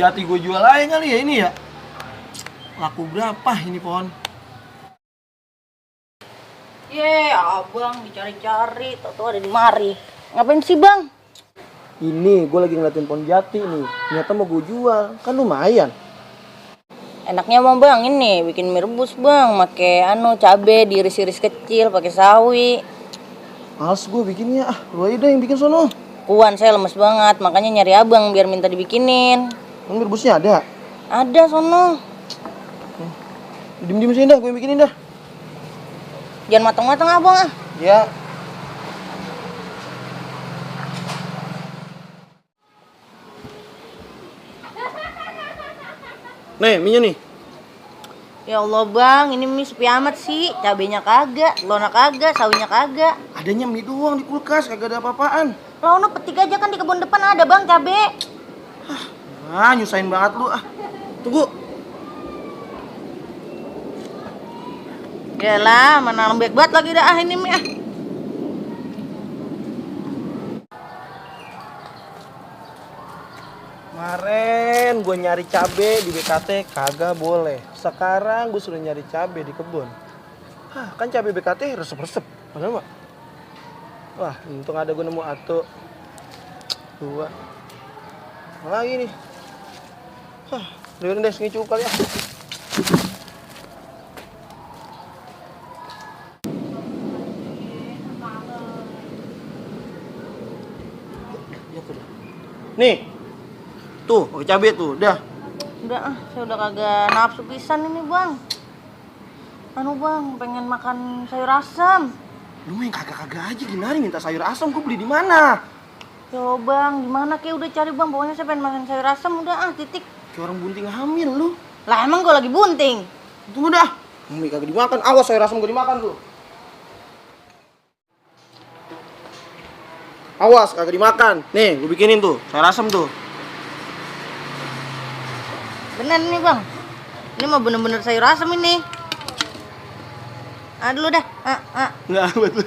jati gue jual aja kali ya ini ya. Laku berapa ini pohon? Ye, abang dicari-cari, tau-tau ada di mari. Ngapain sih bang? Ini gue lagi ngeliatin pohon jati nih. Ternyata mau gue jual, kan lumayan. Enaknya mah bang ini bikin mie rebus bang, pakai cabe diiris-iris kecil, pakai sawi. Males gue bikinnya, lu aja deh yang bikin sono. Kuan saya lemes banget, makanya nyari abang biar minta dibikinin. Kan mie rebusnya ada. Ada sono. Diem-diem sini dah, gue yang bikinin dah. Jangan matang-matang abang ah. Ya. Nih, minyak nih. Ya Allah bang, ini mie sepi amat sih. Cabenya kagak, telurnya kagak, sawinya kagak. Adanya mie doang di kulkas, kagak ada apa-apaan. Lo petik aja kan di kebun depan ada bang cabe. Ah, nyusahin banget lu ah. Tunggu. Yalah, mana lembek banget lagi dah ini mie ah. Kemarin gue nyari cabe di BKT kagak boleh. Sekarang gue sudah nyari cabe di kebun. Hah, kan cabe BKT resep-resep. Padahal mah. Wah, untung ada gue nemu atu. Dua. Apa lagi nih? Hah, dengerin deh segini cukup kali ya. Nih. Tuh, pakai cabe tuh, dah. Udah ah, saya udah kagak nafsu pisan ini bang. Bang, pengen makan sayur asam. Lu main kagak-kagak aja gimana minta sayur asam, gue beli di mana? Yo bang, gimana kayak udah cari bang, pokoknya saya pengen makan sayur asam udah ah, titik. Kayak orang bunting hamil lu. Lah emang gue lagi bunting. Tunggu dah. Mie kagak dimakan, awas sayur asam gue dimakan tuh. Awas kagak dimakan. Nih, gue bikinin tuh, sayur asam tuh. Bener nih bang, ini mah bener-bener sayur asam ini. Ah dulu dah. Enggak, buat lu.